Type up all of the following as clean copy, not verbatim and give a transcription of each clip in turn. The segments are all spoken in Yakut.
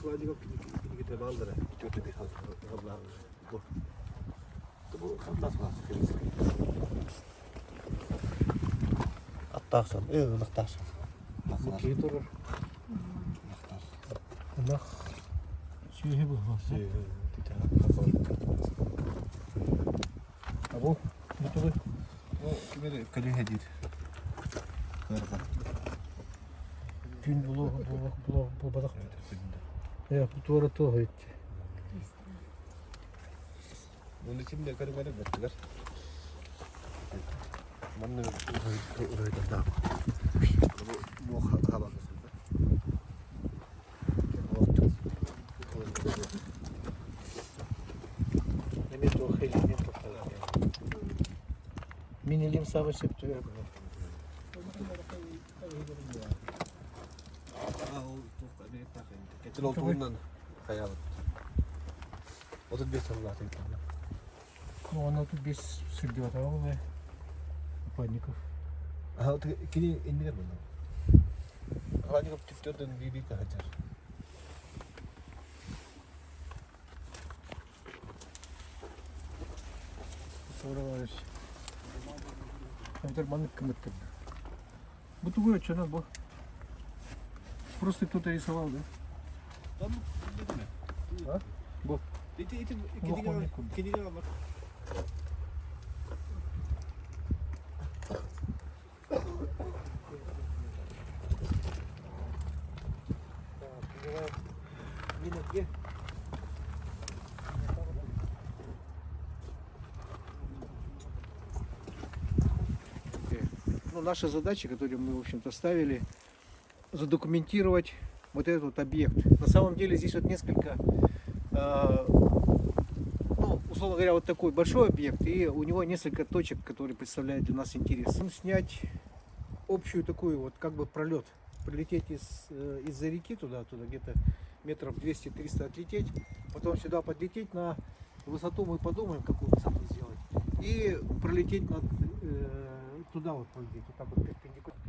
Окладников кинигэтэ бааллара. Аттаах сон, ынахтаах сон. Бу киһи турар. Ынах сүөһү буолуо. Сүөһү А бу бу тугуй? Бу ким эрэ көлүөһэ диир. Кыарҕан. Күн булуох булуох булуох буолбатах. Э, бу туора туох итти. Оны ким да көрүҥ эрэ бэртигэр. Манна уруһуйдардаах. Бу муох хабака сылдьар. Эмиэ туох илиинэн тутталлар. Мин илиим саба сөп түбэр буолар. Кетил ол туһунан хайаабыт. 35 сыллаах тыыталлар. Ну, 35 сылдьыбатаҕа буолуо. Окладников. Аха, кини иннигэр буолла. Окладников түптөрдөн бии-бии каһачар. Туора Эбэтэр маннык кымыттырда. Бу тугу өччөнө бу? Просто кто-то рисовал, да? Там А? Бу. Ити ити Лохманный курдук. кинигэ бар. Ну, наша задача, которую мы, в общем-то, ставили, задокументировать вот этот вот объект. На самом деле здесь вот несколько, э, ну, условно говоря, вот такой большой объект, и у него несколько точек, которые представляют для нас интерес. Ну, Снять общую такую вот как бы пролет, прилететь из, э, из-за реки туда, туда где-то метров 200-300 отлететь, потом сюда подлететь на высоту, мы подумаем, какую высоту сделать, и пролететь над, э, туда вот пролететь, вот так вот перпендикулярно.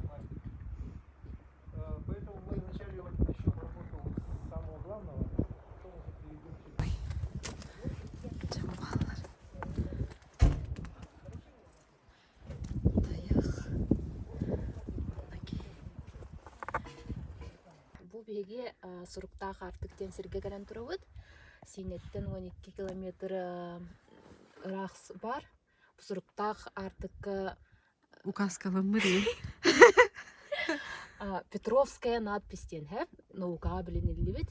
Э, Поэтому мы вначале вот начнем работу с самого главного, потом уже перейдем сюда. Чамбаллар. Тайах. Оннуки. Бу биһиги Суруктаах аартык диэн сиргэ кэлэн турабыт. Сиинэттэн 12 километр ыраах бар. Бу Суруктаах аартыкка Указкаламмыт ии. Петровская надпись диэн һэ наукаҕа билиниллибит.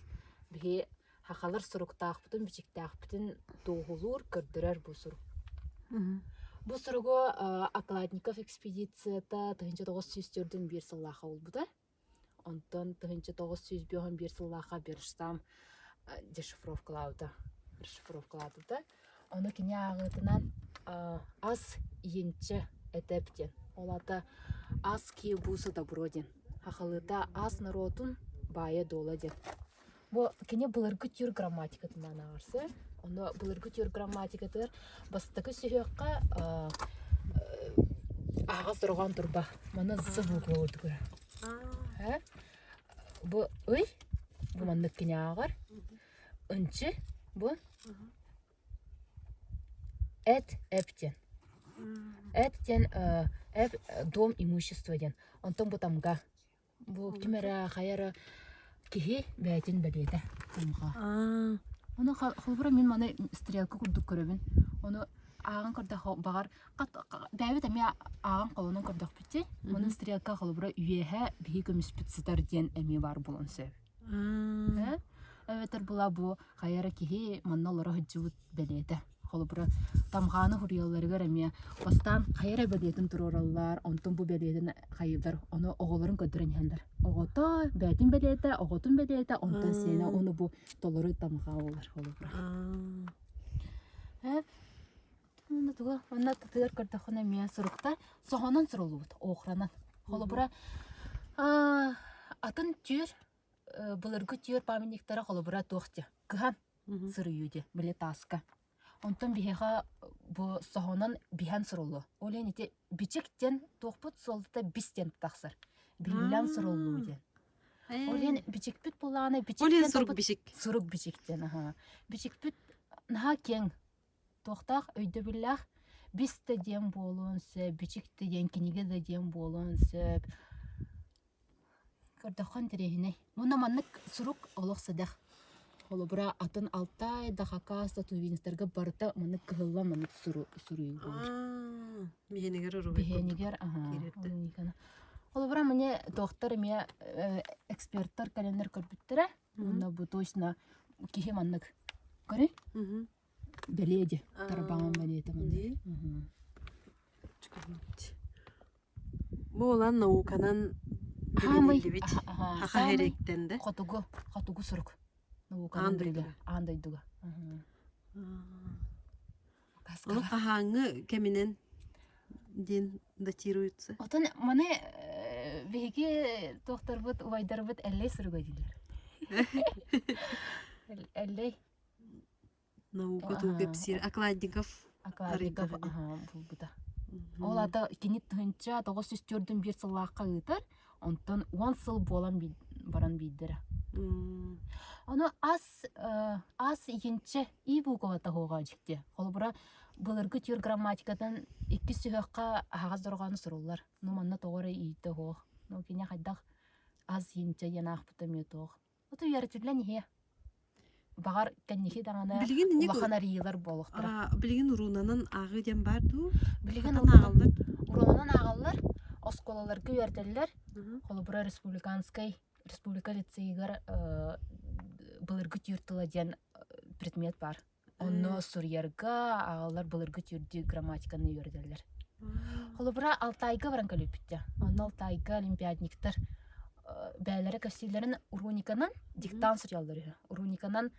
Биһи сахалар суруктаахпытын, бичиктээхпитин туоһулуур, көрдөрөр бу сурук. Бу суругу Окладников экспедицията 1904 сыллаахха булбута. Онтон 1951 сыллаахха Берштам дешифровкалаабыта, расшифровкалаабыта. Ону кини ааҕыытынан ас иинчэ этэп диэн. Ол аата ас киэ буса добро диэн. Сахалыыта ас норуотун баайа-дуола диэн. Бу кини былыргы түүр грамматикатынан ааҕарсар. Ону былыргы түүр грамматикатыгар бастакы сүһүөххэ аҕа сорҕоон турба. Маны з буква курдук. Бу ый, бу маннык кини ааҕар. Ынчы, бу эт, эп диэн. Эт диэн эп дом имущество диэн. Онтон бу тамга. Бу ким эрэ хайа эрэ киһи бэйэтин бэлиэтэ тамга. Ону холобура мин маны стрелка курдук көрөбүн. Ону ааҕан көрдөххө баҕар бэйэбит эмиэ ааҕан холонон көрдөхпүт Ону стрелка холобура үөһэ биһи көмүспүт сытар диэн эмиэ баар буолуон сөп. Эбэтэр була бу хайа эрэ киһи манна олоро сылдьыбыт бэлиэтэ. Холобура, тамҕааны суруйалларыгар эмиэ бастаан хайа эрэ бэлиэтин туруораллар, онтон бу бэлиэтин хайыыллар, ону оҕолорун көрдөрөн иһэллэр. Оҕото бэйэтин бэлиэтэ, оҕотун бэлиэтэ, онтон сиэнэ ону бу толору тамҕа буолар холобура. Эп Уонна туга уонна тытыгар көрдөххүнэ эмиэ суруктар соһонон суруллубут, охранан. Холобура, атын түүр былыргы түүр памятниктара холобура туох диэ кыһан суруйуу диэ били тааска. Онтон биһиэхэ бу соһонон биһэн суруллуо. Ол иһин ити бичик диэн туохпут суолтата бис диэн тахсар. Биллэн суруллуу диэн. Ол иһин бичикпит буоллаҕына Ол иһин бичиктэн сурук талбыт бичик. сурук бичиктэн аһаа. Бичикпит наһаа киэҥ туохтаах өйдөбүллээх бис да диэн буолуон сөп, бичик да диэн кинигэ да диэн буолуон сөп. Көрдөххө интэриэһинэй. Уонна маннык сурук олох сэдэх. Холобура, атын Алтай да, Хакас да, тувинецтарга барыта маннык кыһылла маннык суруйуу буолар. Биһиэнигэр уруһуй курдук Биһиэнигэр аһаа, киирэрдэ. уруһуйгана. Холобура, мне доктор эмиэ эксперттар кэлэннэр көрбүттэрэ. Уонна бу точно киһи маннык көрүй бэлиэ дии тарбаҕын бэлиэтэ маннык. Бу улан науканан Хаамый билиниллибит аха хаха саамай эриктен да хотугу хотугу сурук аан науканан дойдуга. билигэ аан дойдуга. Ону хаһааҥҥы кэминэн диэн датируется. Отон маны биһиги туохтарбыт убайдарбыт Эллэй суруга дииллэр. Эллэй Наука туу кэпсиир Окладников Окладников булбута. Ол ата кини 1904 сыллаахха ыытар, онтон 10 сыл буолан баран биирдэрэ. Ону ас ас иһинчэ и буукубата хоҕо дьикти. Холобура, былыргы түүр грамматикатын иккис сүһүөххэ аһаҕас дорҕоону суруллар. Ну манна тоҕо эрэ иитэ оһох. Ну кини хайдах ас иһинчэ диэн аахпыта эмиэ туох. Оту үөрэтиллэн иһиэ. Баҕар кэнники даҕаны Билигин инник улахан арыйыылар буолуохтара. Билигин уруунанан ааҕыы диэн баар дуу? Билигин Хатан ааҕаллар? Уруунанан ааҕаллар, оскуолаларга үөрэтэллэр. Холобура, республиканскай республика лицейигэр былыргы түүр тыла диэн предмет баар. Онно суруйарга аҕаллар былыргы түүрдүү грамматиканы үөрэтэллэр. Холобура, Алтайга баран кэлбиппит. Онно Алтайга олимпиадниктар бээлэрэ көстүүлэрин руниканан диктант суруйаллар үһү. Руниканан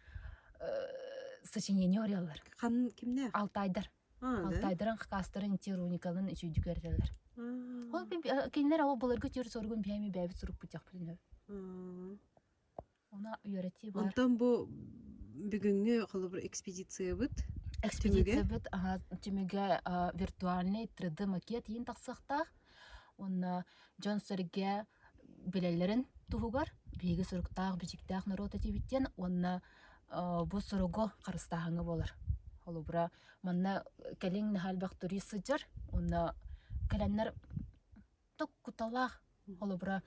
сочинение оруйаллар. Хан кимнээх? Алтайдар. Алтайдарын хакастарын ити руникалын үчүйдүк үөрэтэллэр. Ол кинилэр ол былыргы түүр суругун биһэми бэйэбит сурукпут диэхпитин Она үөрэтии бар. Онтон бу бүгүҥҥү холобур экспедициябыт Экспедициябыт түмүгэ виртуальный 3D макет иин тахсыахтаах. Уонна дьон-сэргэ билэллэрин туһугар биһиги суруктаах, бичиктээх норуот этибит диэн уонна бу суругу харыстааһыҥҥа буолар. Холобура, манна кэлиҥ наһаа элбэх турист сылдьар уонна кэлэннэр токкуталаах холобура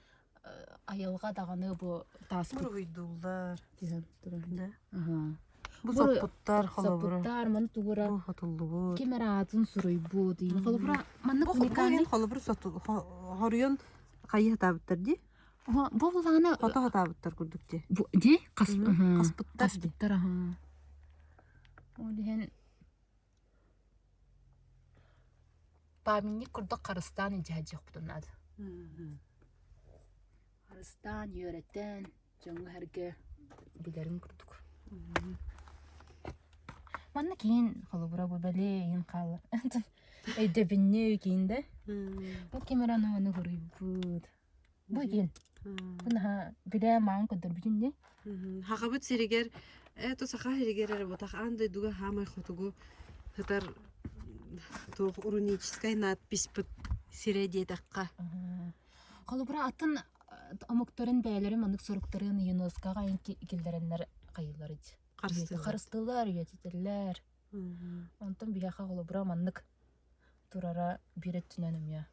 айылҕа даҕаны бу тааспыт Уруһуйдууллар. түһэн турар. Да. Аха. Бу соппуттар холобура. Соппуттар, маны тугура Бу хотуллубут. ким эрэ аатын суруйбут. Холобура маннык Бу уникальный холобур хоруйун хайы хатаабыттар дии? Бу булааны Хото хатаабыттар курдук дии. Бу дии хас Хаспыттар дии. хаспыттар аха. Ол иһин Памятник курдук харыстаан илдьэ сылдьыахпытын наада. Харыстаан, үөрэтэн, дьоҥҥо-сэргэ билэрин курдук. Манна киин холобура бу бэлиэ иһин хаалар. Өйдөбүнньүк киин да. Бу ким эрэ ону хоруйбут. Бу киин. Бу наһаа билээ маҥан көрдөрбүтүн дии. Хахабыт сиригэр это саха сиригэр эрэ ботах аан дойдуга хаамай хотугу сытар туох руническай надписпыт сирэ диэтэххэ. Холобура атын омуктарын бэйэлэрин маннык суруктарын ЮНЕСКО-ҕа киллэрэннэр хайыылар Харыстыыллар. Харыстыыллар, үйэтитэллэр. Онтон биһиэхэ холобура маннык турара биир өттүнэн эмиэ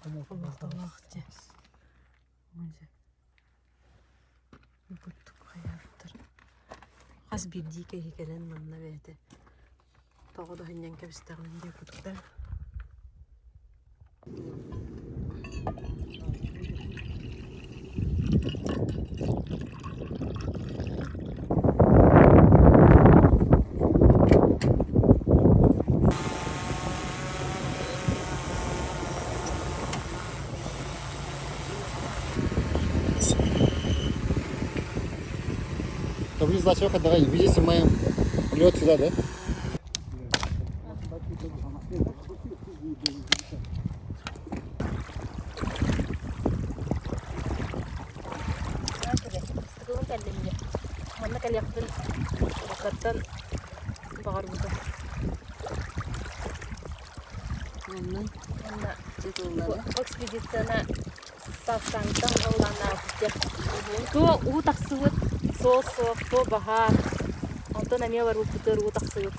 Олохтолоох дьэ. Курдук хайаабыттар. Хас биирдии киһи кэлэн манна бэйэтэ тоҕо да иһинньэн кэбистэҕин диye курдук Таблица значок, давай, видите, мы лед сюда, да? Ыстыкылын кэллим Манна кэлиэхпин уруккаттан баҕарбытым. Онно Уонна титуллары. бу экспедицияны Саастааҥтан ыллааннаабыт Туо уу тахсыбыт, суол суох, туо баһаар. Онтон эмиэ барбыппытыгар уу тахсыбыт.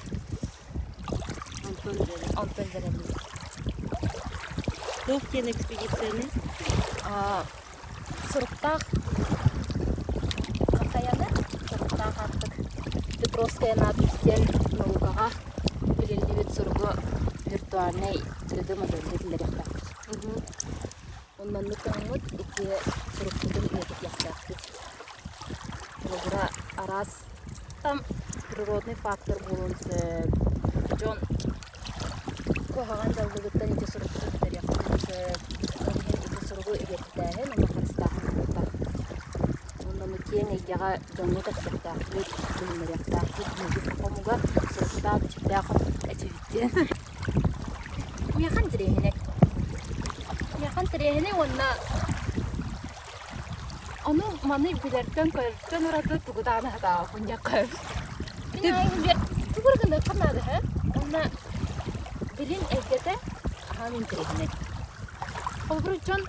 Онтон Онтон дьэрэллибит. Туох диэн экспедицияны? Суруктаах хайаны, суруктаах аартык Петровская надпись диэн наукаҕа билиллибит суругу виртуальнай 3D модельга киллэриэхтээхпит. Онноннук гынаммыт ити сурукпутун үйэтитиэхтээхпит. Холобура, араас там природный фактор буолуон сөп. Дьон куһаҕан дьаллыгыттан ити сурукпутун сүтэриэхпитин сөп. Ол иһин ити суругу үйэтитээһин уонна харыстааһын буолуохтаах. Уонна ону киэҥ эйгэҕэ дьоҥҥо кэпсиэхтээхпит, билиһиннэриэхтээхпит. Биһиги саха омуга суруктаах-бичиктээх этибит диэн. Миэхэ интэриэһинэй. Миэхэ интэриэһинэй уонна ону маны билэртэн көрөртөн ураты тугу даҕаны сатаабаппын диэххэ сөп. Мин аайы тугу эрэ гыныахха наада үһү. Уонна билим эйгэтэ аһаан интэриэһинэй. Холобур, дьон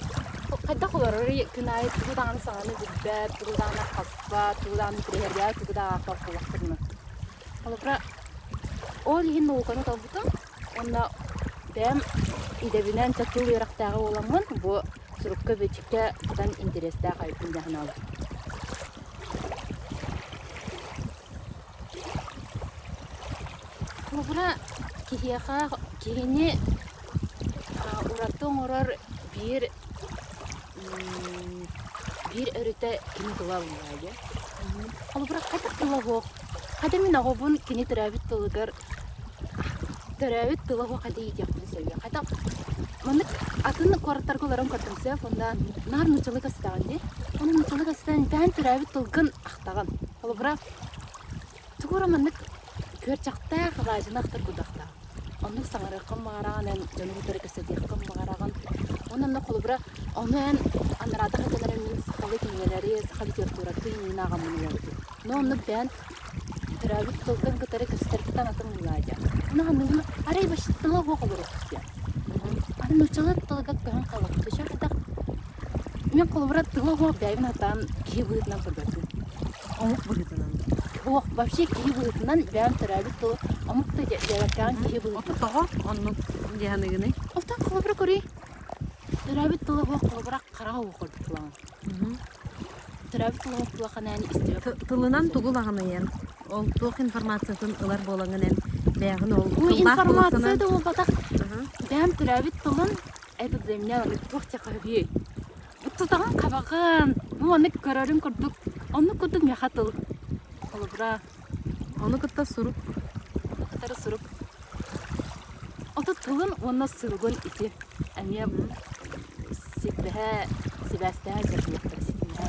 хайдах олорорый күн аайы тугу даҕаны саҥаны билбэт, тугу даҕаны хаспат, тугу даҕаны интэриэһиргээбэт, тугу даҕаны аахпат буоллахтарына. Холобура, ол иһин науканы талбытым уонна бэйэм идэбинэн тыл үөрэхтээҕэ буоламмын, бу сурукка-бичиккэ тутан интэриэстээх эбиппин дии санаабытым. Холобура, киһиэхэ киһини ураты оҥорор биир биир өрүтэ кини тыла буоллаҕа дии. Холобура, хайдах тыла суох Хата мин оҕобун кини төрөөбүт тылыгар төрөөбүт тыла суох хата иитиэхпин сөбүй. Хата маннык атын куораттарга олорон көрдүм сөп уонна наар нууччалыы кэпсэтэҕин дии. Уонна нууччалыы кэпсэтэн дээн төрөөбүт тылгын ахтаҕын. Холобура, тугу эрэ маннык күөрчэхтээх алаадьыны ахтар курдуктаах. Оннук саҥарыаххын баҕараҕын эн дьону кытары кэпсэтиэххин баҕараҕын. Уонна онно холобура ону эн анараатах дьон эрэ мин сахалыы кинигэлэри, саха литературатын мин ааҕаммын уларытым. Но оннук бэйэн төрөөбүт тылгын кытары кэпсэтэргиттэн атын булаадьа. Ону ханныгын арай вообще тыла суох олоруохпут диэн. Аны нууччалыы тылыгар көһөн хаалыахпыт. Еще хайдах мен холобура тыла суох бэйэбин сатаан киһи быһыытынан көрбөппүн. Омук быһыытынан. Суох, вообще киһи быһыытынан бэйэм төрөөбүт тылы омук да диэбэккэҕин киһи быһыытынан. Тоҕо оннук диэханыгыный? Оттон холобура көрүй. Төрөөбүт тыла суох холобура хараҕа суох көрбүт тылаҕын. Төрөөбүт тылы улаханаан истибэт. Тылынан тугу ылаҕыный Ол туох информациятын ылар буолаҥын эн бэйэҕин ол Бу информация да буолбатах. Бэйэм төрөөбүт тылын это для меня туох диэххэ сөбүй? Тутаҕын хабаҕын, бу маннык көрөрүн курдук, оннук курдук миэхэ тыл. Холобура, Ону кытта сурук. Ону кытары сурук. Ото тылын уонна суругун ити эмиэ силбэһэ, сибээстэһэ дьарыктар ситимнэһэ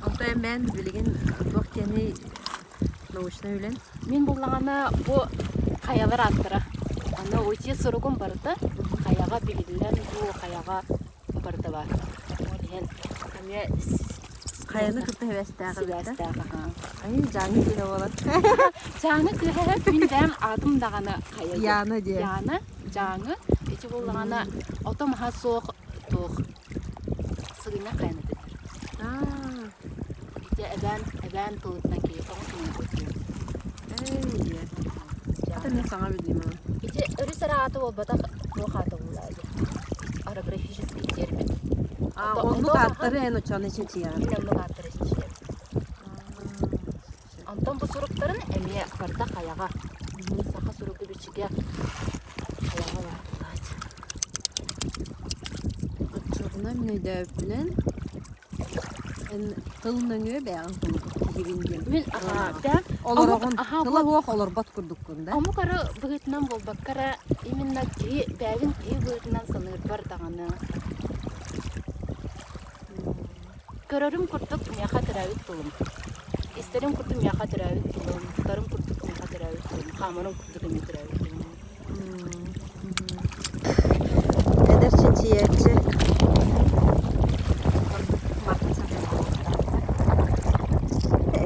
Онто эмээн билигин туох диэний научнай үлэн? Мин буллаҕына бу хайалар ааттара. Аны уйти суругум барыта хайаҕа бигиллэн бу хайаҕа барыта баар. Ол иһин эмиэ Хайаны кытта сибээстээх Сибээстээх, аха. Ай, Дьааҥы кыыһа буолан. Дьааҥы кыыһа мин бэйэм аатым даҕаны хайа диэн. Яна диэн. Яна, Дьааҥы. Ити буоллаҕына ото-маһа суох туох сыгынньах хайаны дэнэр. Аа. Ити эбээн, эбээн тылыттан киһи тоҕо сыгынньах диэн. Эй, диэн. Ата мен саҥа билиим аны. Ити өрүс эрэ аата буолбатах, туох аата буолла Орографический термин. А, оннук ааттары эн оччоҕуна чинчийэҕин. Мин оннук ааттары чинчийэбин. Онтон бу суруктарын эмиэ барыта хайаҕа. Саха суругу бичигэ хайаҕа баар буолааччы. Оччоҕуна мин өйдөөбүппүнэн эн тыл нөҥүө бэйэҕин киһигин диэн. Мин аха бэйэм Олороҕун аха тыла суох олорбот курдуккун да? Омук ары быһыытынан буолбакка эрэ именно киһи бэйэбин киһи быһыытынан саныырбар даҕаны көрөрүм курдук миэхэ төрөөбүт тылым. Истэрим курдук миэхэ төрөөбүт тылым, тутарым курдук миэхэ төрөөбүт тылым, хаамарым курдук эмиэ төрөөбүт тылым. Эдэр чинчийээччи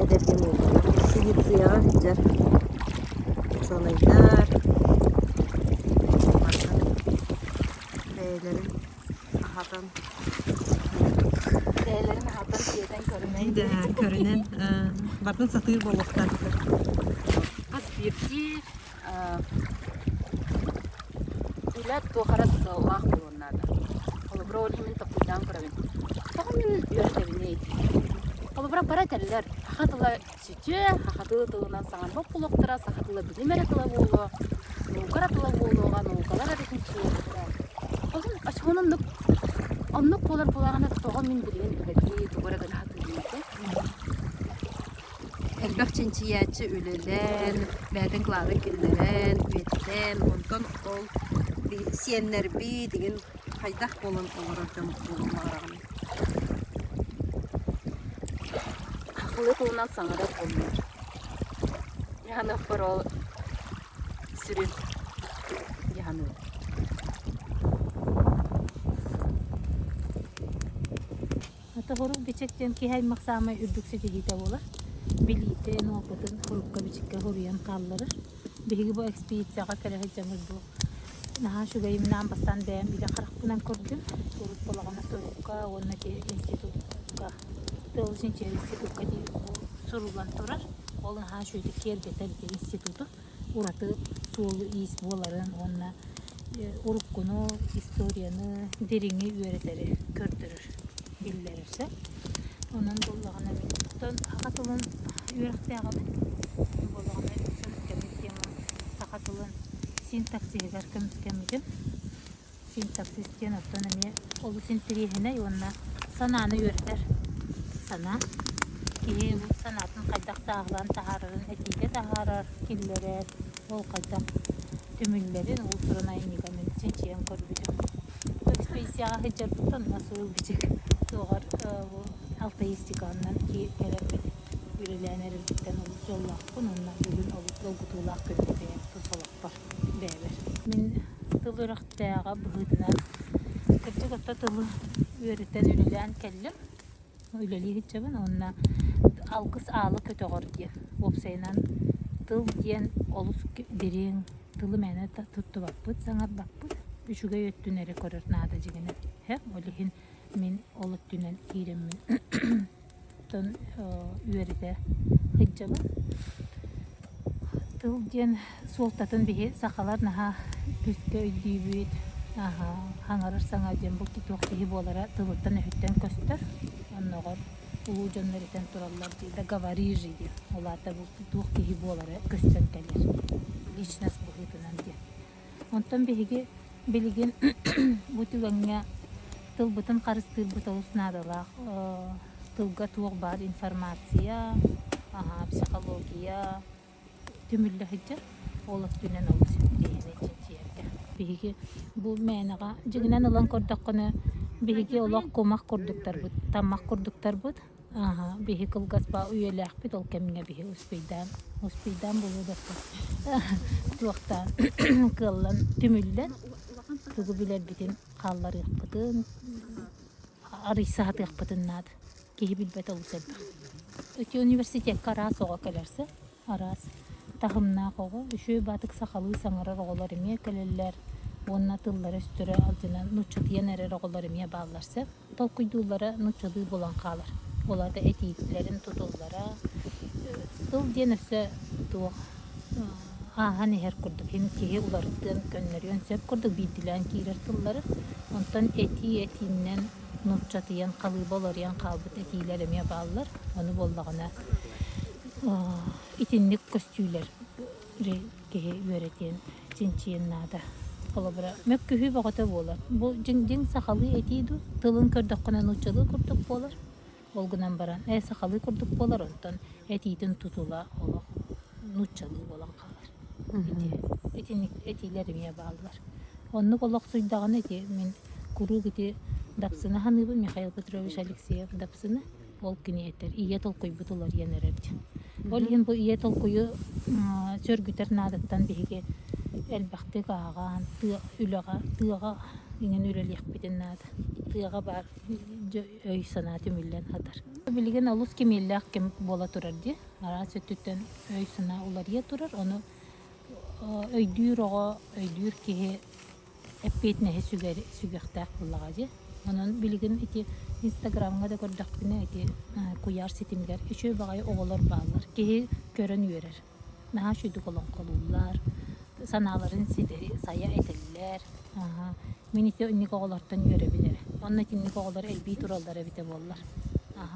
эдэр диэн буолбатах экспедицияҕа сылдьар учуонайдар бэйэлэрин. Аһатан. Бэйэлэрин аһатан сиэтэн көрүнэн. Да, көрүнэн бартын сатыыр буолуохтаахтар. Хас биирдии үлэ туох эрэ сыаллаах буолуон наада. Холобура, ол иһин мин толкуйдаан көрөбүн. Тоҕо мин үөрэтэбиний? Холобура, бары этэллэр, саха тыла сүтүө, саха тылы тылынан саҥарбат буолуохтара, саха тыла билим эрэ тыла буолуо, наука эрэ тыла буолуоҕа, наукалар эрэ чинчийиэхтэрэ. Онон оччоҕуна оннук оннук буолар буоллаҕына тоҕо мин билигин үлэлии, тугу эрэ гына сатыыбын этэй? Элбэх чинчийээччи үлэлээн, бэйэтин кылаатын киллэрэн, үйэтитэн, онтон ол сиэннэрбит игин хайдах буолан олорор дьон буолуон баҕараҕыный? Хахылы тылынан саҥарар буоллум. Дьаһаныахпар ол сүрүн дьаһаныы. Хорук бичик диэн киһи аймах саамай үрдүк ситиһиитэ буолар. Билиитин, опытын хорукка бичиккэ хоруйан хаалларар. Биһиги бу экспедицияҕа кэлэ сылдьаммыт бу наһаа үчүгэй имнаан бастаан бэйэм илэ харахпынан көрдүм. Урут балаҕана сурукка уонна ити институкка тыл чинчийэр институкка суруллан турар. Ол наһаа үчүгэйдик киэргэтэр ити институту. Ураты суолу-иис буоларын уонна уруккуну, историяны дириҥи үөрэтэри көрдөрөр, биллэрэр сөп. Онон буоллаҕына мин оттон саха тылын үөрэхтээҕибин. Буоллаҕына көмүскэммит тема саха тылын синтаксиһыгар көмүскэммитим. Синтаксис диэн оттон эмиэ олус интэриэһинэй уонна санааны үөрэтэр санаа. Киһи санаатын хайдах сааһылаан таһаарарын этиигэ таһаарар, киллэрэр, ол хайдах түмүллэрин уус-уран айымньыга мин чинчийэн көрбүтүм. Экспедицияҕа сылдьарбыттан онно сурук-бичик суоҕар алтаистиканан кэлэрбит үлэлээн эрэрбиттэн олус дьоллоохпун уонна бүгүн олус долгутуулаах күн бэйэм тус олохпор бэйэбэр. Мин тыл үөрэхтээҕэ быһыытынан кырдьык орто тылы үөрэтэн үлэлээн кэллим. Үлэлии сылдьабын уонна алгыс аалы көтөҕөр диэн уопсайынан тыл диэн олус дириҥ тылы мээнэ туттубаппыт, саҥарбаппыт. Үчүгэй өттүн эрэ көрөр наада дьигинэ. Ол иһин мин ол өттүнэн киирэммин оттон үөрэтэ сылдьабын. Тыл диэн суолтатын биһи сахалар наһаа күүскэ өйдүүбүт. Хаҥарар саҥа диэн бу туох киһи буолара тылыттан-өһүттэн көстөр. Оннооҕор улуу дьоннор этэн тураллар дии да говори же диэн. Ол аата бу туох киһи буолара көстөн кэлэр. Личность быһыытынан диэн. Онтон биһиги билигин бу түгэҥҥэ тылбытын харыстыырбыт олус наадалаах. Тылга туох баар информация, психология түмүллэ сылдьар. Ол өттүнэн олус интэриэһинэй чинчийэргэ. Биһиги бу мээнэҕэ дьиҥинэн ылан көрдөххүнэ, биһиги олох кумах курдуктарбыт, таммах курдуктарбыт. Ааһа, биһи кылгас баа үйэлээхпит ол кэмҥэ биһи успейдаан, успейдаан буолуо да туохтаан кыаллан түмүллэн тугу билэрбитин хаалларыахпытын, арыйса сатыахпытын наада. Киһи билбэтэ олус элбэх. Ити университекка араас оҕо кэлэрсэ, араас таһымнаах оҕо, үчүгэй баатык сахалыы саҥарар оҕолор эмиэ кэлэллэр уонна тыллара-өстөрө алдьанан нууччатыйан эрэр оҕолор эмиэ бааллар сөп. Толкуйдууллара нууччалыы буолан хаалар. Ол аата этиилэрин тутуллара тыл диэн өссө туох ааһан иһэр курдук иһин киһи уларытыан, көннөрүөн сөп курдук биирдиилээн киирэр тыллары. Онтон этии этиинэн нууччатыйан халыыба уларыйан хаалбыт этиилэр эмиэ бааллар. Ону буоллаҕына итинник көстүүлэр киһи үөрэтиэн, чинчийиэн наада. Холобура, мөккүһүү бөҕөтө буолар. Бу дьиҥ, дьиҥ сахалыы этии дуу, тылын көрдөххүнэ нууччалыы курдук буолар. Ол гынан баран, ээ сахалыы курдук буолар, онтон этиитин тутула олох нууччалыы буолан хаалар. Ити, итинник этиилэр эмиэ бааллар. Оннук олохсуйдаҕына ити мин куруук ити Дапсыны саныыбын, Михаил Петрович Алексеев Дапсыны. Ол кини этэр, ийэ толкуйбут уларыйан эрэр диэн. Ол иһин бу ийэ толкуйу сөргүтэр наадаттан биһиги элбэхтик ааҕан, тыа үлэҕэ, тыаҕа иҥэн үлэлиэхпитин наада. Тыаҕа баар өй-санаа түмүллэн сытар. Билигин олус кимиэллээх кэм буола турар дии. Араас өттүттэн өй-санаа уларыйа турар. Ону өйдүүр оҕо, өйдүүр киһи эппиэтинэһи сүгэр, сүгүөхтээх буоллаҕа дии. Онон билигин ити Инстаграмҥа да көрдөхпүнэ ити куйаар ситимигэр үчүгэй баҕайы оҕолор бааллар. Киһи көрөн үөрэр. Наһаа үчүгэйдик олоҥхолууллар, санааларын ситэри сайа этэллэр. Мин ити инник оҕолортон үөрэбин эрэ. Онно итинник оҕолор элбии тураллар эбитэ буоллар.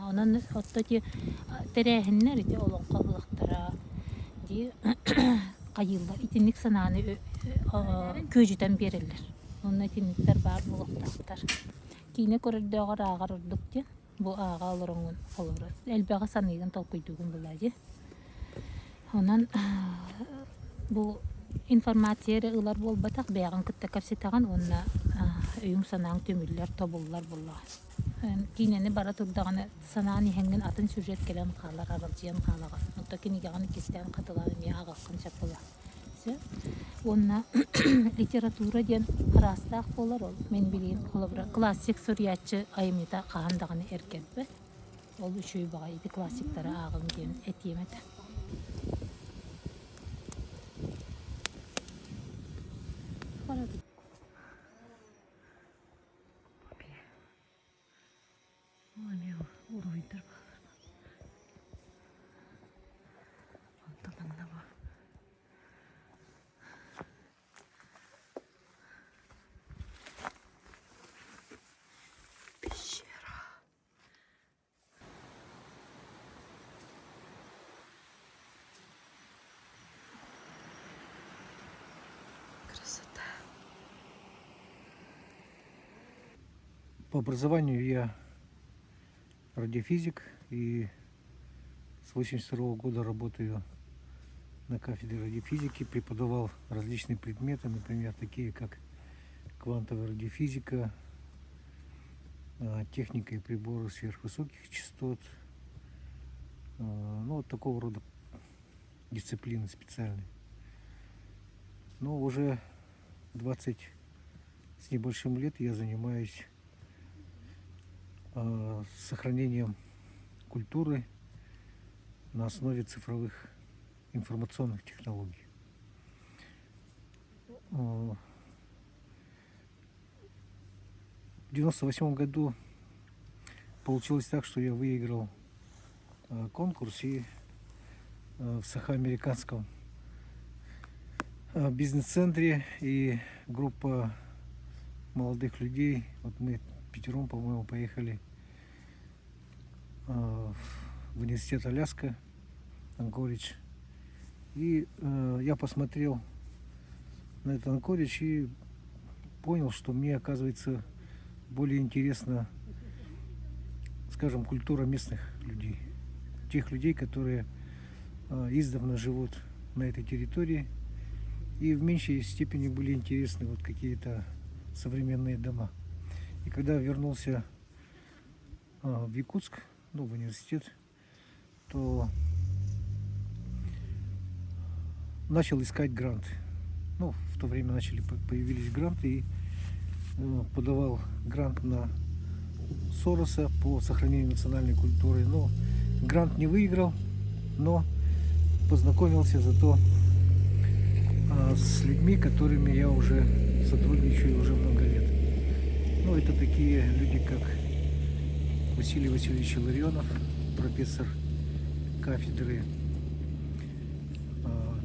Онон отто ити тэрээһиннэр ити олоҥхо ыһыахтара дии хайыыллар итинник санааны күөдьүтэн биэрэллэр. Онно итинниктэр баар буолуохтаахтар. Киинэ көрөрдөөҕөр ааҕар ордук диэн бу ааҕа олороҥҥун холобура элбэҕи саныыгын толкуйдуугун булаа дии. Онон бу информация эрэ ылар буолбатах, бэйэҕин кытта кэпсэтэҕин уонна өйүҥ-санааҥ түмүллэр, тобуллар буоллаҕа. Киинэни бара турдаҕына санаан иһэҥҥин атын сюжет кэлэн хаалар, аралдьыйан хаалаҕын. Оттон кинигэҕин иккистээн хатылаан эмиэ ааҕыаххын сөп буолар. Сөп. Уонна литература диэн араастаах буолар ол. Мин билигин холобура классик суруйааччы айымньыта хаһан даҕаны эргэрбэт. Ол үчүгэй баҕайы ити классиктары ааҕыҥ диэн этиэм этэ. Ол эмиэ уруһуйдар бааллар. Онтон манна бу пещера. Красота. По образованию я радиофизик и с 1982 года работаю на кафедре радиофизики, преподавал различные предметы, например, такие как квантовая радиофизика, техника и приборы сверхвысоких частот, ну, вот такого рода дисциплины специальные. Но уже 20 с небольшим лет я занимаюсь сохранением культуры на основе цифровых информационных технологий. В 1998 году получилось так, что я выиграл конкурс и в Сахаамериканском бизнес-центре и группа молодых людей, вот мы пятером, по-моему, поехали в университет Аляска, Анкоридж. И я посмотрел на этот Анкоридж и понял, что мне, оказывается, более интересна, скажем, культура местных людей. Тех людей, которые издавна живут на этой территории. И в меньшей степени были интересны вот какие-то современные дома. И когда вернулся в Якутск, ну, в университет, то начал искать гранты. Ну, в то время начали появились гранты и подавал грант на Сороса по сохранению национальной культуры. Но грант не выиграл, но познакомился зато с людьми, которыми я уже сотрудничаю уже много лет. Ну, это такие люди, как Василий Васильевич Илларионов, профессор кафедры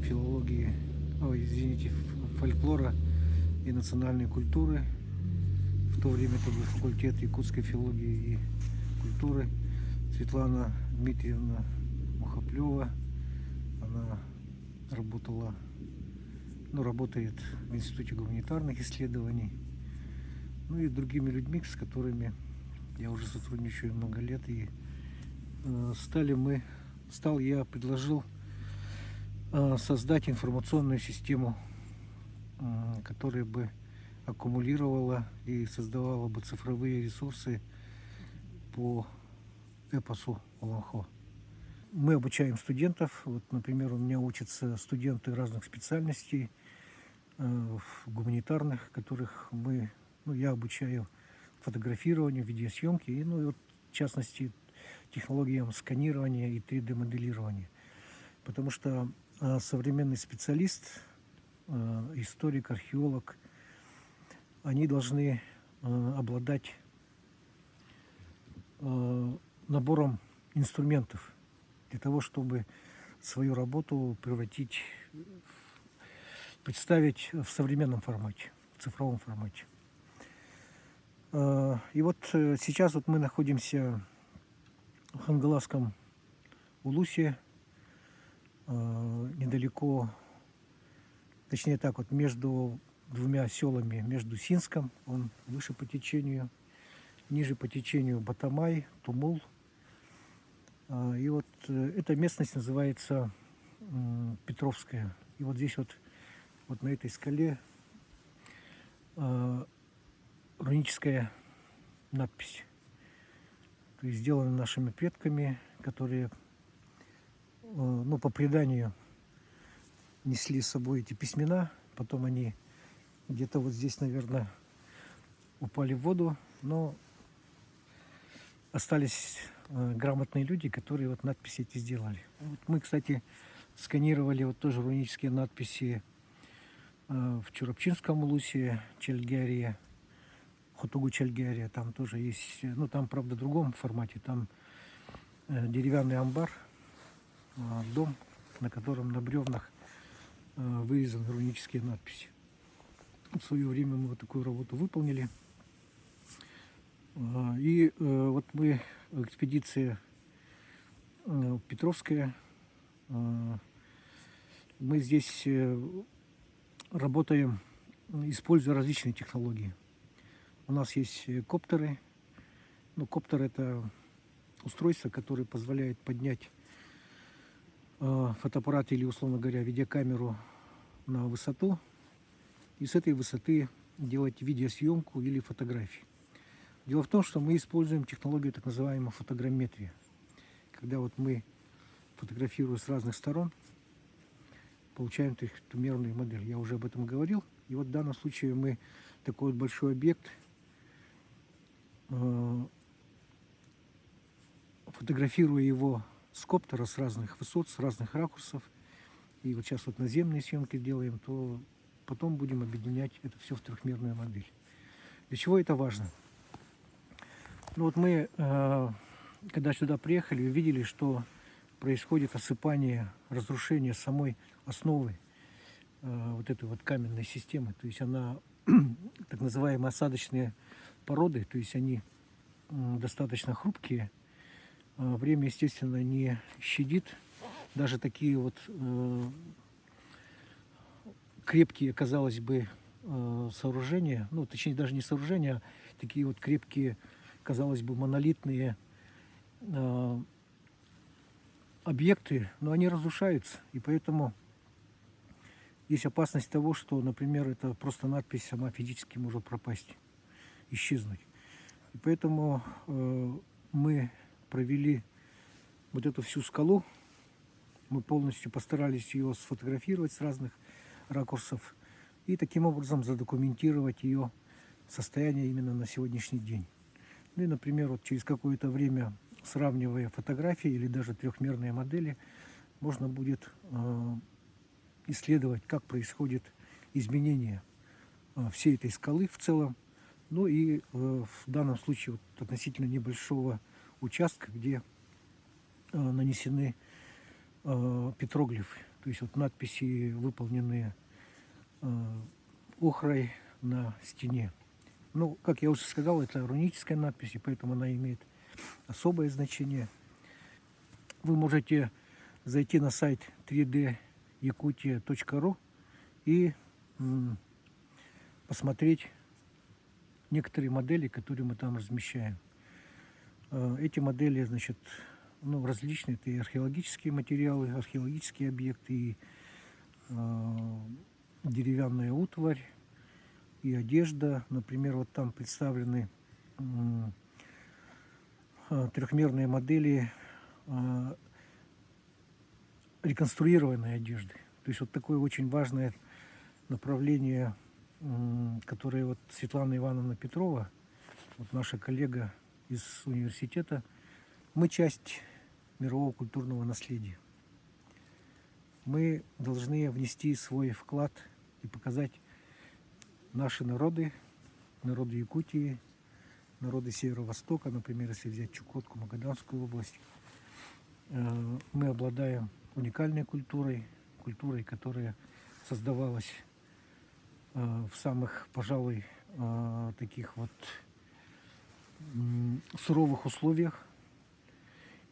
филологии, ой, извините, фольклора и национальной культуры. В то время это был факультет якутской филологии и культуры. Светлана Дмитриевна Мухоплева. Она работала, ну, работает в Институте гуманитарных исследований. Ну и другими людьми, с которыми я уже сотрудничаю много лет. И стали мы, стал я, предложил создать информационную систему, которая бы аккумулировала и создавала бы цифровые ресурсы по эпосу Олонхо. Мы обучаем студентов. Вот, например, у меня учатся студенты разных специальностей, гуманитарных, которых мы, ну, я обучаю фотографированию, видеосъемке и, ну, и вот, в частности, технологиям сканирования и 3D-моделирования. Потому что современный специалист, историк, археолог, они должны обладать набором инструментов для того, чтобы свою работу превратить, представить в современном формате, в цифровом формате. И вот сейчас вот мы находимся в Хангаласском Улусе, недалеко, точнее так вот, между двумя селами, между Синском, он выше по течению, ниже по течению Батамай, Тумул. И вот эта местность называется Петровская. И вот здесь вот, вот на этой скале руническая надпись. То есть сделана нашими предками, которые, ну, по преданию, несли с собой эти письмена. Потом они где-то вот здесь, наверное, упали в воду, но остались грамотные люди, которые вот надписи эти сделали. Вот мы, кстати, сканировали вот тоже рунические надписи в Чурапчинском улусе, Чельгерия, Хотугу Чельгерия, там тоже есть, ну там, правда, в другом формате, там деревянный амбар, дом, на котором на бревнах вырезаны рунические надписи. В свое время мы вот такую работу выполнили. И вот мы, экспедиция Петровская, мы здесь работаем, используя различные технологии. У нас есть коптеры. Ну, коптер – это устройство, которое позволяет поднять фотоаппарат или, условно говоря, видеокамеру на высоту и с этой высоты делать видеосъемку или фотографии. Дело в том, что мы используем технологию так называемой фотограмметрии. Когда вот мы, фотографируя с разных сторон, получаем трехмерную модель. Я уже об этом говорил. И вот в данном случае мы такой вот большой объект, фотографируя его с коптера, с разных высот, с разных ракурсов, и вот сейчас вот наземные съемки делаем, то потом будем объединять это все в трехмерную модель. Для чего это важно? Ну вот мы, когда сюда приехали, увидели, что происходит осыпание, разрушение самой основы вот этой вот каменной системы. То есть она, так называемые осадочные породы, то есть они достаточно хрупкие. Время, естественно, не щадит. Даже такие вот крепкие, казалось бы, сооружения, ну, точнее, даже не сооружения, а такие вот крепкие, казалось бы, монолитные объекты, но они разрушаются. И поэтому есть опасность того, что, например, это просто надпись сама физически может пропасть, исчезнуть. И поэтому мы провели вот эту всю скалу, мы полностью постарались ее сфотографировать с разных ракурсов и таким образом задокументировать ее состояние именно на сегодняшний день. Ну и, например, вот через какое-то время, сравнивая фотографии или даже трехмерные модели, можно будет исследовать, как происходит изменение всей этой скалы в целом, ну и в данном случае вот относительно небольшого участка, где нанесены петроглифы, то есть вот надписи, выполненные охрой на стене. Ну, как я уже сказал, это руническая надпись, и поэтому она имеет особое значение. Вы можете зайти на сайт 3dyakutia.ru и посмотреть некоторые модели, которые мы там размещаем. Эти модели, значит, ну, различные. Это и археологические материалы, археологические объекты, и деревянная утварь, и одежда. Например, вот там представлены трехмерные модели реконструированной одежды. То есть вот такое очень важное направление, которое вот Светлана Ивановна Петрова, вот наша коллега из университета, мы часть мирового культурного наследия. Мы должны внести свой вклад и показать наши народы, народы Якутии. Народы Северо-Востока, например, если взять Чукотку, Магаданскую область, э, мы обладаем уникальной культурой, культурой, которая создавалась э, в самых, пожалуй, э, таких вот суровых условиях.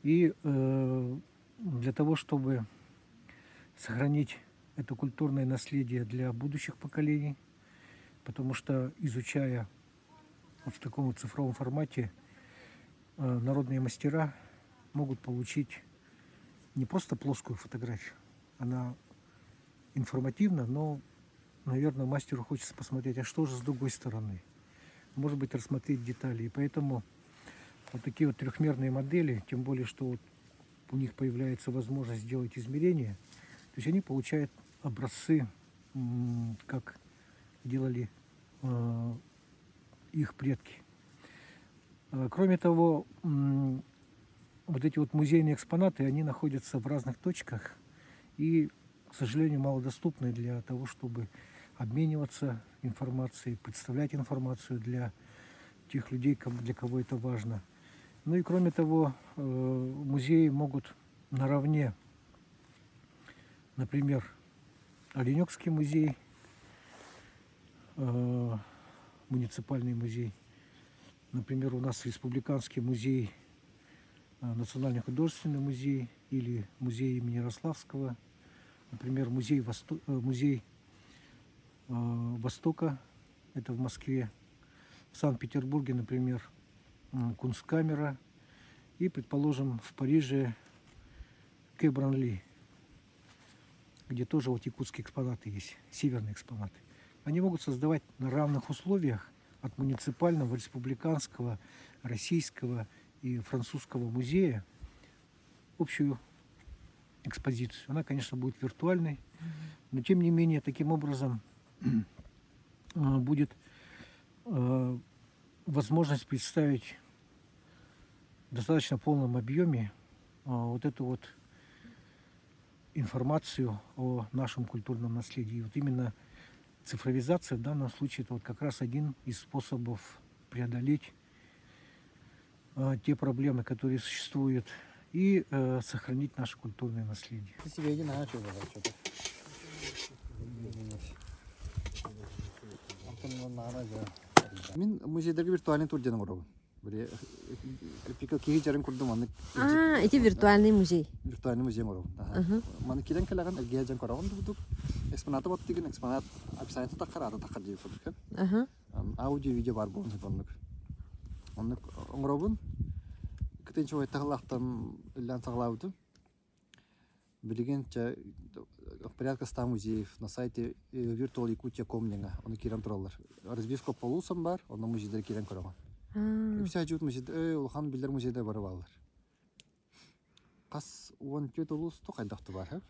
И для того, чтобы сохранить это культурное наследие для будущих поколений, потому что изучая вот в таком вот цифровом формате, народные мастера могут получить не просто плоскую фотографию, она информативна, но, наверное, мастеру хочется посмотреть, а что же с другой стороны. Может быть, рассмотреть детали. И поэтому вот такие вот трехмерные модели, тем более, что вот у них появляется возможность сделать измерения, то есть они получают образцы, как делали э, их предки. Э, кроме того, вот эти вот музейные экспонаты, они находятся в разных точках и, к сожалению, малодоступны для того, чтобы обмениваться информацией, представлять информацию для тех людей, для кого это важно. Ну и кроме того, э, музеи могут наравне, например, Оленекский музей, э, муниципальный музей, например, у нас Республиканский музей, э, Национальный художественный музей или музей имени Ярославского, например, музей, Восто... музей Востока, это в Москве, в Санкт-Петербурге, например, Кунсткамера и, предположим, в Париже Кэ Бранли, где тоже вот якутские экспонаты есть, северные экспонаты. Они могут создавать на равных условиях от муниципального, республиканского, российского и французского музея общую экспозицию. Она, конечно, будет виртуальной, но тем не менее таким образом будет э, возможность представить в достаточно полном объеме вот эту вот информацию о нашем культурном наследии. И вот именно цифровизация в данном случае это вот как раз один из способов преодолеть э, те проблемы, которые существуют, и э, сохранить наше культурное наследие. Мин музейдарга виртуальный тур диэн оҥоробун. Били киһи дьарын курдук маннык А, ити виртуальный музей. Виртуальный музей оҥоробун. Маны кирен кэлэҕин эргиэ дьон көрөҕүн дубудук. Экспонаты баттыгын экспонат описаниета таххар аата таххар диир курдук. Аудио видео бар буолун оннук. Оннук оҥоробун. Кытынчы тахлахтан иллан саҕалаабытым. Билигин чэ порядка ста музеев на сайте Virtual Якутия.ком диэҥҥэ ону киирэн тураллар. Разбивка по улусам баар, онно музейдары киирэн көрөҕүн. Үксэ дьуут музейда улахан биллэр музейдар бары бааллар. Хас 14 улуус хайдах баар хөп?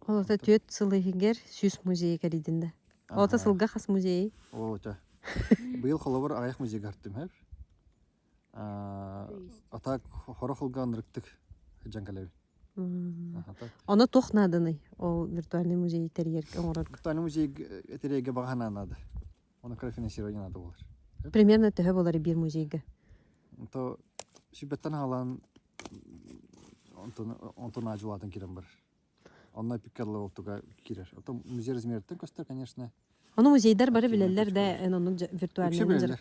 Ол ата түөрт сыл иһигэр сүүс музей кэрийдин да. Ол ата сылга хас музей? Оо, чэ. Быйыл холобур аҕыйах музейга артым хөп. А так хорох ылгаан ырыктык дьан кэлэбин. Ону туох нааданый ол виртуальный музей тэрийэр оҥорорго? Виртуальный музей тэрийэргэ баҕа наада. Оны финансирование наада буолар. Примерно төһө буолар биир музейга? То сүбэттэн хаалан онтон онтон аажылаатын кирэн барар. Онно пиккалла болтуга кирер. Ото музей размерыттан көстөр, конечно. Ону музейдар бары билэллэр да эн оннук виртуальный билэллэр.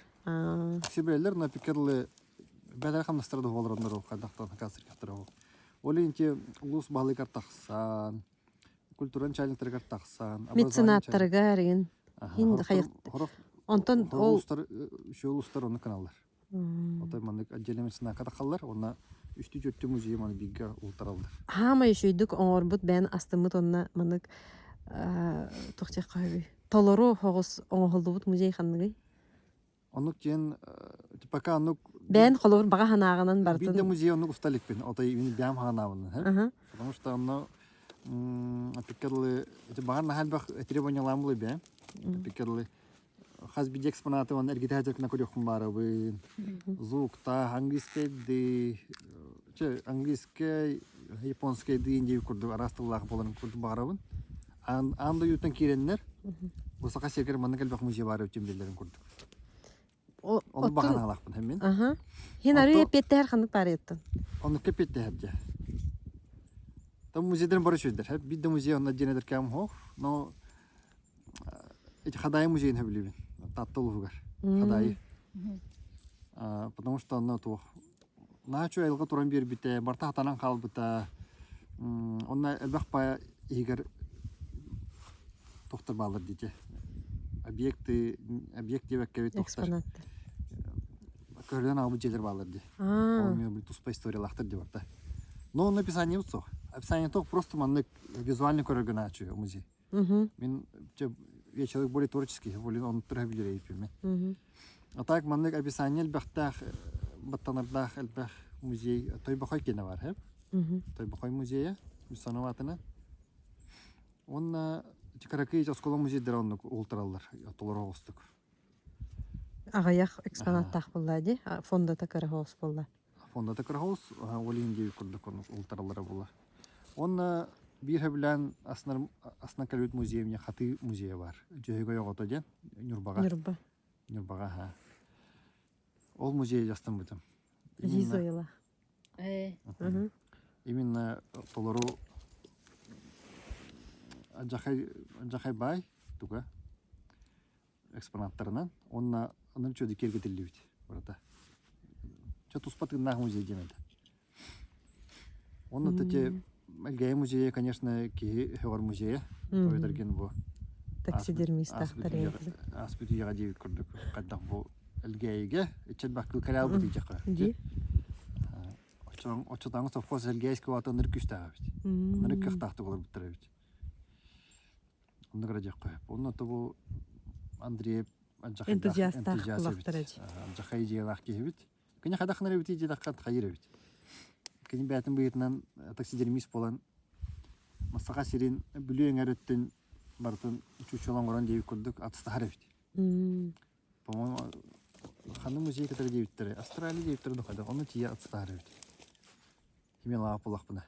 Үксэ билэллэр, но пиккаллы бэлэр хамнастара да буолар оннор хайдахтан хакасыркахтара ол. Ол инти улуус баһылыгар тахсан, культура начальниктарыгар тахсан, Меценаттарыгар игин. Онтон ол улуустар үчү улуустар оннук каналлар. Отой маннык отдельно меценакка тахаллар, уонна үстүү-түөртүү музей маны бииргэ ултараллар. Хаамай үчүйдүк оҥорбут бэйэн астыммыт уонна маннык туох диэххэ сөбүй толору соҕус оҥоһуллубут музей ханныгый? Оннук диэн пока оннук Бэйэн холобур баҕа санааҕынан барытын Биир да музей оннук уста иликпин. Отой мин бэйэм ханаабын. Потому что онно опикка дылы баҕар наһаа элбэх требованиялаан булай бэйэм. Опикка дылы хас биирдии экспонаты уонна эргитэ сылдьар көрүөхпүн баарабын. Звуктаах, английскайдыы, чэ, английскай, японскайдыы диир курдук араас тыллаах буоларын курдук баҕарабын. Аан, аан дойдуттан киирэннэр, бу саха сиригэр маннык элбэх музей баар эбит диэн биллэрин курдук. Ону баҕанаалаахпын хэммин. Аха. Хин арыы эппиэттэһэр ханнык баарыйыттан? Оннукка эппиэттэһэр дьэ. Там музейдарын бары үчүгдэр. Биир да музей онно диэн эдэркээм суох. Но эти Хадаайы музейын сөбүлүүбүн. Таатта улууһугар. Хадаайы. Потому что онно туох наһаа үчүгэй айылҕа туран биэрбитэ, барыта хатанан хаалбыта. Онно элбэх паа иһигэр тохтор бааллар диэти. Объекты, объект диэбэккэ тохтор. Экспонаттар. Көрүлэн аҕабыт дьиэлэр бааллар дии. Ол эмиэ туспа историялаахтар дии барта. Но онно описание суох. Описание туох просто маннык визуально көрөр гынааччы музей. Мин я человек более творческий, более он тура билер мен. А так маннык описание элбэхтээх баттанардаах элбэх музей Тойбохой киэнэ бар, хэп? Тойбохой музейа, Бессоноватына. Уонна кыракый оскуола музейдара оннук уһултараллар, толору оҕустук. Аҕыйах экспонаттаах буолла дии, фондата кыра соҕус буолла. Фондата кыра соҕус, ол иһин диэбит курдук оннук уһултараллара буолла. Уонна биир сөбүлээн астынар астынан кэлбит музейым диэн Хатыы музейа баар. Дьөһөгөй оҕото диэн Ньурбаҕа. Ньурба. Ньурбаҕа аһаа. Ол музейы астыммытым. Жизоила. Именно толору Жахай Жахай баай туга экспонаттарынан уонна онон чөдү киэргэтиллибит барыта. Чэ туспа тыыннаах музей диэн этэ. Онно те Элгээйи музейа, конечно, киһи сөҕөр музейа. Тойтарген бу Таксидермистахтар ааспыт үйэҕэ диэбит курдук хайдах бу Элгээйигэ иччэт баккыл кэлээл бутуйдьахха. Дии. Оччотооҥу совхоз Элгээйскэй уата ынырык күүстээх эбит. Ынырык кыахтаахтык олорбуттар эбит. Оннук эрэ диэххэ сөп. Онно бу Андреев Энтузиастаах кулактар эдь. Жахай идеялаах киһибит. Кини хайдах гынар эбитий диэтэххэ хайыр эбит. Кини бэйэтин быһыытынан таксидермист буолан Саха сирин Бүлүү эҥэр өттүн барытын чуучула оҥорон диэбит курдук атыстаһар эбит. По-моему, ханнык музей кытары диэбиттэрэ, Австралия диэбиттэрэ да онно тиийэ атыстаһар эбит. Кими лаап булахпына.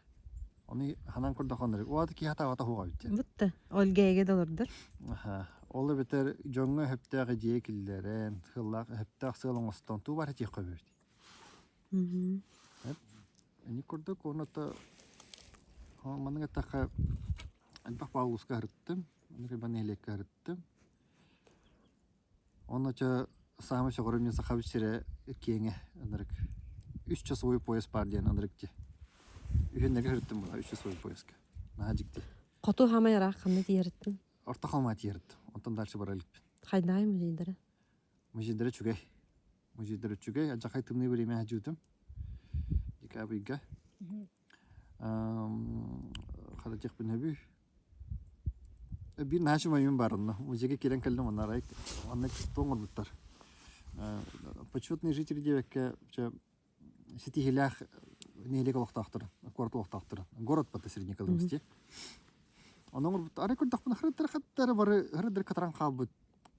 Ону ханан көрдөхөннөр, уата киһи атаабата хуга эбит. Бутта, Ольгэйгэ да олордор. Аха. Ол эбэтэр дьоҥҥо сөптөөх идея киллэрэн, сыаллаах сөптөөх сыал оҥостон туу бар этиэх эбит. Ини курдук уонна маннык эттэххэ элбэх бааллыска сырыттым, маннык элбэх нэһилиэккэ сырыттым. Онно чэ саамай сөҕөрүм диэн Сахабыт сирэ киэҥэ ынырык. Үс часовой пояс баар диэн ынырык дии. Үһүннэргэ сырыттым була үс часовой пояска. Наһаа дьикти. Хоту хаамай ыраах ханна тиийэриттин? Орто Халыма тиийэриттим. Онтон дальше бара иликпин. Хайдаай музейдара? Музейдара үчүгэй. Музейдара үчүгэй. Алдьархай тымныы бириэмэ сылдьыбытым. Декабрьга. Хата диэхпин сөбүй. Биир наһаа үчүгэй баар онно. Музейга киирэн кэллим онно арай онно туох оҥорбуттар. Почетные жители диэбэккэ чэ ситиһиилээх нэһилиэк олохтоохторун, куорат олохтоохторун. Город по Среднеколымск Онно оҥорбуттар. Арай көрдөхпүнэ хырыттара бары хырыттара катаран хаалбыт.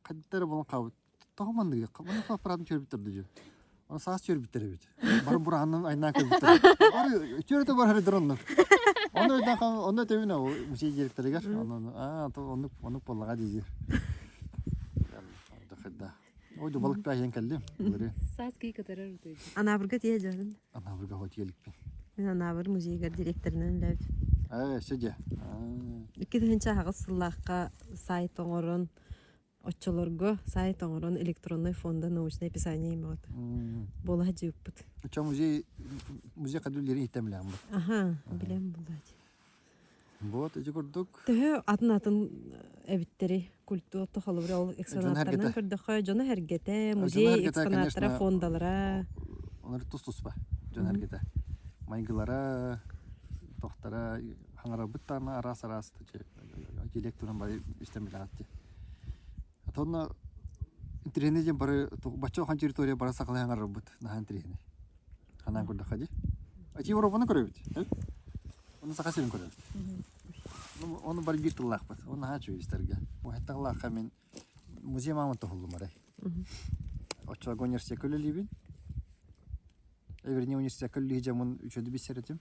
Хайдах эрэ буолан хаалбыт. Тоҕо манныгы? Маннык аппараатын чөрбүттэр дии. Оны саас чөрбүттэр эбит. Бары бураанынан айнаан көрбүттэр. Бары чөрөтө бар дроннор. Оны өйдөөн онно өтөбүн ол музей директорыгар. Онон аа оннук оннук буоллаҕа диир. Да. Ой, балык паһиэн кэллим. Былыры. Саас кий кытарар утуйду. Анаабырга тиэ дьонун. Анаабырга хот еликпин. Мин Анаабыр музейгар директорынан үлээбит. Ээ, сөдьэ. 2008 сыллаахха сайт оҥорон Оччолорго сайт оҥорон электроннай фонда научное описание имэҕит. Буола сылдьыбыппыт. Оччо музей музей кадүллэрин иһиттэн билэҕин бу. Аха, билэм булаати. Вот ити курдук. Төһө атын-атын эбиттэри культура холобура ол экспонаттарынан көрдөххө дьоно эргэтэ, музей экспонаттара, фондалара. Олар тус-туспа дьон эргэтэ. Майгылара, тохтара, хаҥарабыт даҕаны араас-араас директорун бары истэн билэҕит дии. Отонно интэриэһинэй диэн бары бачча улахан территория бары сахалыы хаҥарарбыт наһаа интэриэһинэй. Ханаан көрдөххө дии. Ити Европаны көрөбүт. Оны Саха сирин көрөбүт. Оны бары биир тыллаахпыт. Оны наһаа үчүгэй истэргэ. Уһатталаахха мин музей маамын тоһуллум арай. Оччолорго университекка үлэлиибин. Вернее, университекка үлэлии дьоммун үчүгэйдик билсэр этим.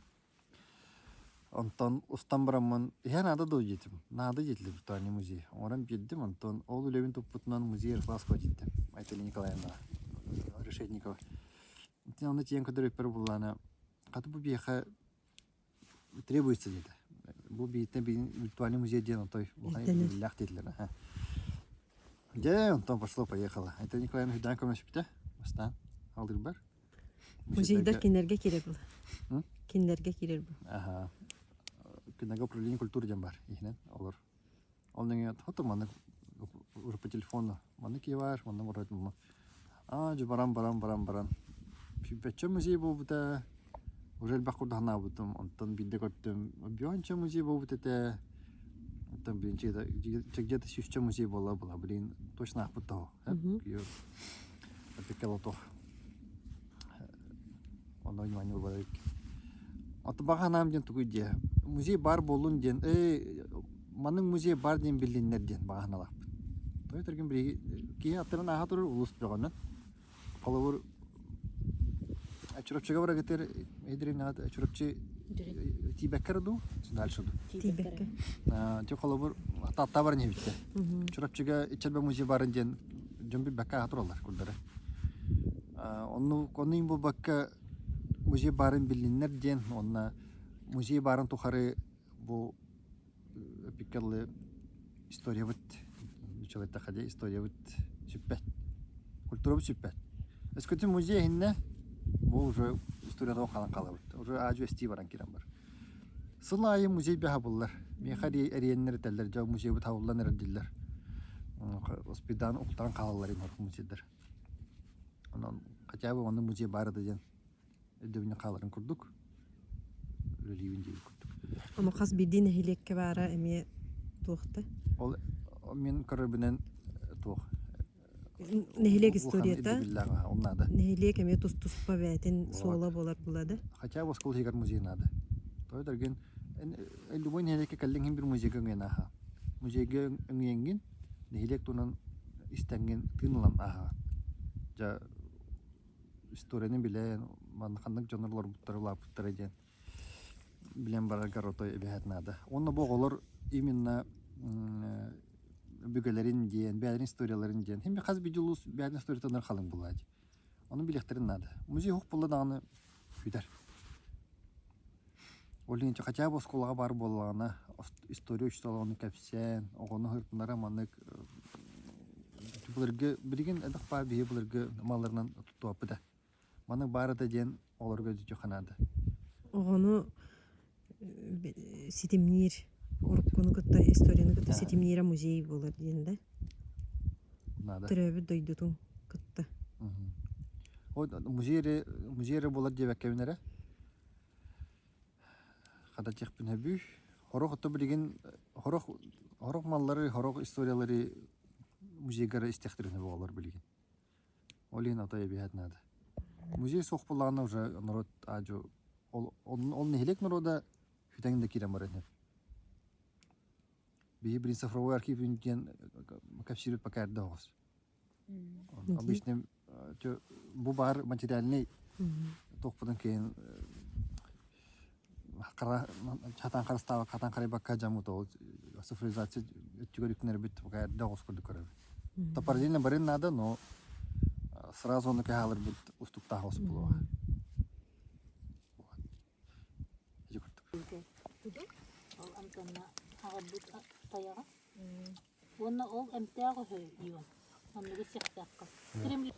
Онтон устан бараммын иһэ наада дуо диэтим. Наада диэтилэр виртуальный музей. Оҥорон биэрдим, онтон ол үлэбин туппутунан музей Ярославского тиийдим. Айталина Николаевнаҕа. Решетникова. Ити онно тиийэн көрдөрүппэр буллаана хата бу биһиэхэ требуется диэтэ. Бу бииртэн биир виртуальный музей диэн отой улахан ирдэбиллээх диэтилэр. Дьэ, онтон пошло-поехало. Айтал Николаевна үрдээн көмөлөспүтэ бастаан алдырбар. Музейдар кинилэргэ киирэр була. Кинилэргэ киирэр бу. Аха. Кинилэргэ управление культуры диэн бар иһинэн олор. Ол нөҥүө хото маннык уже по телефону маннык киһи баар, манна барар Аа, дьэ баран баран баран баран сүүрбэччэ музей буолбута. Уже элбэх курдук санаабытым. Онтон биирдэ көрдүм Бионча музей буолбут этэ. Оттон блин где-то сүүсчэ музей буола была. Блин, точно аахпыт того. Опекалотох. Онно внимание уурбатар Ото баҕа санаам диэн тугуй диэ. Музей баар буоллун диэн, эй, маннык музей баар диэн биллиннэр диэн баҕа санаалаахпын. Тоҕо этэргин билиги киһи аттарын ааһа турар улуус бөҕөнөн. Холобур, Чурапчыга барагытыр эдириннаҕат Чурапчы тиийбэккэ дуу, дальше дуу. Тиийбэккэ. Ти холобур Таатта баран иһибиттэ. Чурапчыга иччэрбэ музей барын диэн дьон билбэккэ ааһа тураллар курдары. Онну онну иһин буолбакка музей баарын биллиннэр диэн уонна музей баарын тухары бу эпиккэ историябыт нуччалыйтахха дии историябыт сүппэт культурабыт сүппэт өскөтүн музей иһиннэ бу уже историята хаалан хаалабыт уже аадьу эстии баран киирэн бар сыл аайы музей баһабыллар миэхэ эриэннэр этэллэр дьэ музейбыт хабыллан эрэр дииллэр успейдаан уктаан хаалаллар музейдар Онон хотя бы онно музей баар да диэн өйдөбүнньүк хааларын курдук үлэлиибин диэбит курдук. Ону хас биирдии нэһилиэккэ баара эмиэ туох да? Ол мин көрөрбүнэн туох Нэһилиэк историята ол наада. Нэһилиэк эмиэ тус-туспа бэйэтин суола буолар булада. Хотя бы оскуола иһигэр музей наада. Тоҕо дэргин любой нэһилиэккэ кэллиҥ иһин бир музейга өҥүйэн ааһа. Музейга өҥүйэҥҥин нэһилиэк туһунан истэҥҥин тыын ылан ааһаҕын. Дьэ историяны билэн, манна ханнык дьоннор олорбуттара, улааппыттара диэн билэн бараргар отой эбэһээт наада. Уонна бу оҕолор именно өбүгэлэрин диэн, бэйэлэрин историяларын диэн, хим хас биирдии улуус бэйэтин историятын халыҥ буолааччы. Ону билиэхтэрин наада. Музей уһук буолла даҕаны бүтэр. Ол иһин хотя бы оскуолаҕа баар буоллаҕына история учуутала ону кэпсээн, оҕону ыһыртынара маннык былыргы билигин элбэх баар биһиги былыргы малларынан туттубаппыт ээ. Маннык баар этэ диэн оҕолорго өйдөтүөххэ наада. Оҕону ситимниир, уруккуну кытта историяны кытта ситимниирэ музей буолар диэн да. Наада. Төрөөбүт дойдутун кытта. Музей эрэ музей эрэ буолар диэбэккэбин эрэ. Хата диэхпин сөбүй. Хорох ото билигин хорох хорох маллары, хорох историялары музейга эрэ истиэхтэрин оҕолор билигин. Ол иһин ото эбиһэт наада. Музей суох буоллаҕына уже народ аадьу ол ол нэһилиэк народа хүтэҥ да киирэн баран иһэр. Биһи блин цифровой архив диэн кэпсиирбит пока эрдэ оҕус. Обычно бу баар материальный туохпутун киһин хатан харыстаабак хатан харайбакка дьаммыт ол цифровизация өттүгэр үктэнэрбит пока эрдэ оҕус курдук көрөбүт. То параллельно барын надо, но сразу ону кэһааларбыт устуктаах оҕус буолуоҕа. Ити курдук. Ол амтанна аҕалбыт тайаҕа. Уонна ол эмтээх үһү Ион. Оннугу сиэхтээххэ. Кремль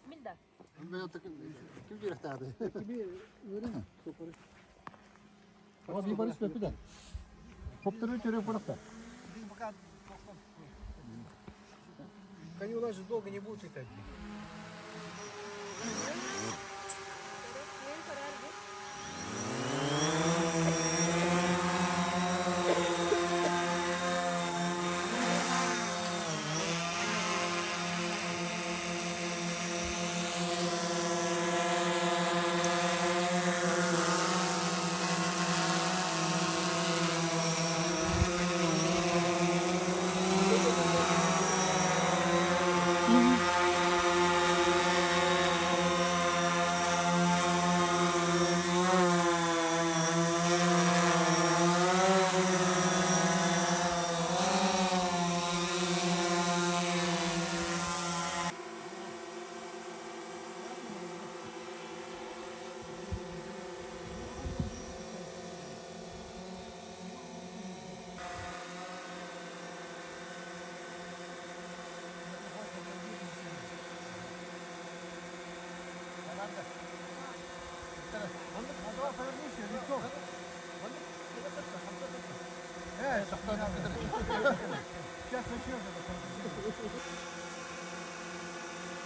Мин да. Ким диэхтээҕий? Они у нас же долго не будут летать.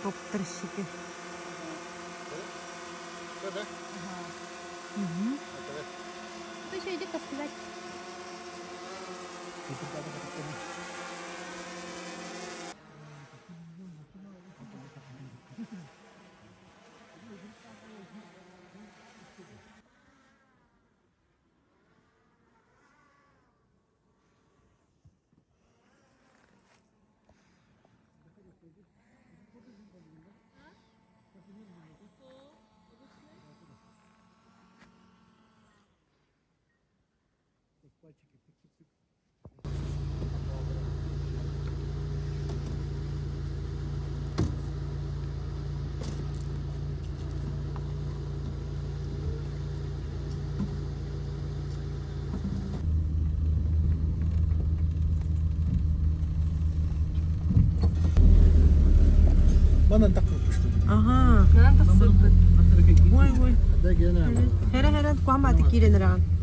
Коптерщики. Ты еще иди костылять. Манан тахсыбыт. Ага. Манан тахсыбыт. Ой, ой. Хара Хера хера куаматы киирэн эрэҕин.